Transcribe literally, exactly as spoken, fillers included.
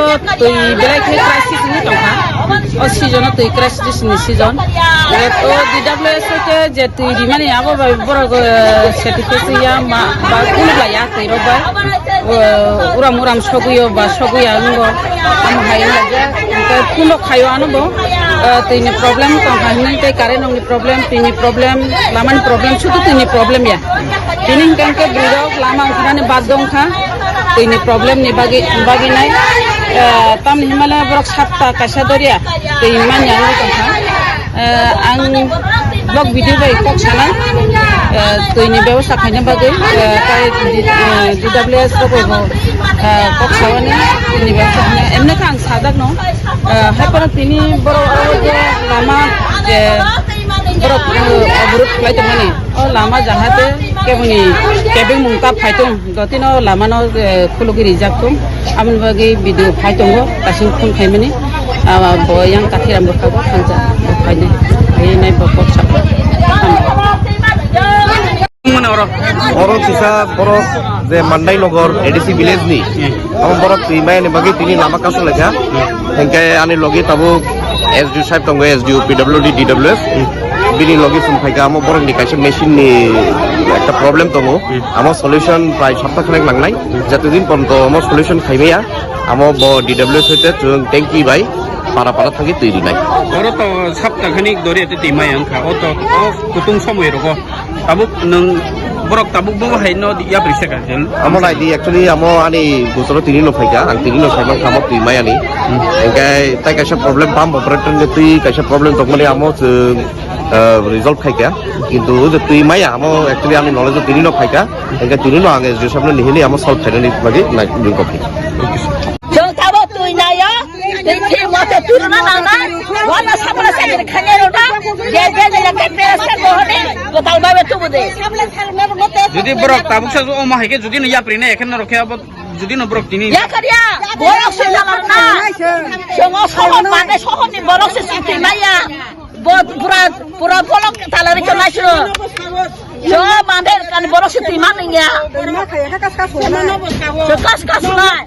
Twi belai khe crisis wngwi tongkha. O season o twi crisis ni season. O D W S o khe je twi rimani abo bai borok, eh, satisfaction ya ma ba kuluk laiya twi rok bai. O uram uram sogwi o ba sogwi ya wngbo. Amo hai wngya je twi kuluk khaio ano bo. Eh, twi ni problem tongkha hinwi tei current rok ni problem, twi ni problem, lama ni problem, sudu twi ni problem ya. Tini hingke hingke bwrwi rok lama ongkhornani bad dong kha. Twi ni problem ni bagwi, bagwi nai. Eh, tamni himale borok sapta kaisa doria twi manya wngwi tongkha. Eh, ang vlog video bai kok sanai. Eh, twi ni bebosta khaina bagwi, eh, tai D-, eh, D W S rok bai bo, eh, kok sawani twi ni bebosta khaina. Emne kha ang sajak no. Eh, hai phano tini borok aro je lama je borok, eh, oborot khlai tongmani. O lama jahate keboni kebengmung ta phai tong. Dotino lamano, eh, khulugwi rijak tong. Aboni bagwi video phai tongo, kasing phone khaimani. Ah, bo yang Kathiram rokha bo thansa bo phainai. Phainai bo kok sabo. Mane oro. Oro kisa borok je Mandai Nogor A D C village ni. Amo borok twi maya ni bagwi tini lama kasu lekha. Hingke ani logi tabuk S D O sahib tongo, S D O P W D, D W S. Bini logi sum phaika amo borok ni kaisa machine ni ekta problem tongo. Amo solution prai sapta khanek nangnai. Jatodin porjonto amo solution khaimaya, amo bo D W S hoite chwng tanki bai para para thangwi twi rinai. Oro to sapta khanik dori ate twi maya wngkha. O to o kutung somoi rogo. Tabuk nwng borok tabuk bo hai no yapri se ka jel. Amo nai di, actually amo ani bosoro tini no phaika, ang tini no saimang kha amo twi maya ni. Hingke tai kaisa problem pump operator ni twi kaisa problem tongmani amo chwng, eh, resolve khaika. Kintu je twi maya amo actually ani knowledge o tini no phaika. Hingke tini no ang S D O sahib no nihini amo solve khainani bagwi nai nung kok. Jwng tabuk twi naio. Twi thwi mote twi rwna nangnai. Wala sabla sakri khainai rwna. Je je je je te se bohone. Kwtal babe tubu de. Jodi borok tabuk sa o ma hai khe jodi no yapri nai ekhen no rokhe abo jodi no borok tini. Ya kariya. Borok se jalan na. Songo sohor mane sohor ni borok se sikri maya. Bo pura, pura bolok talari chonai siro. Jo mander kan borok si twi man ya. Jo kas kas nai.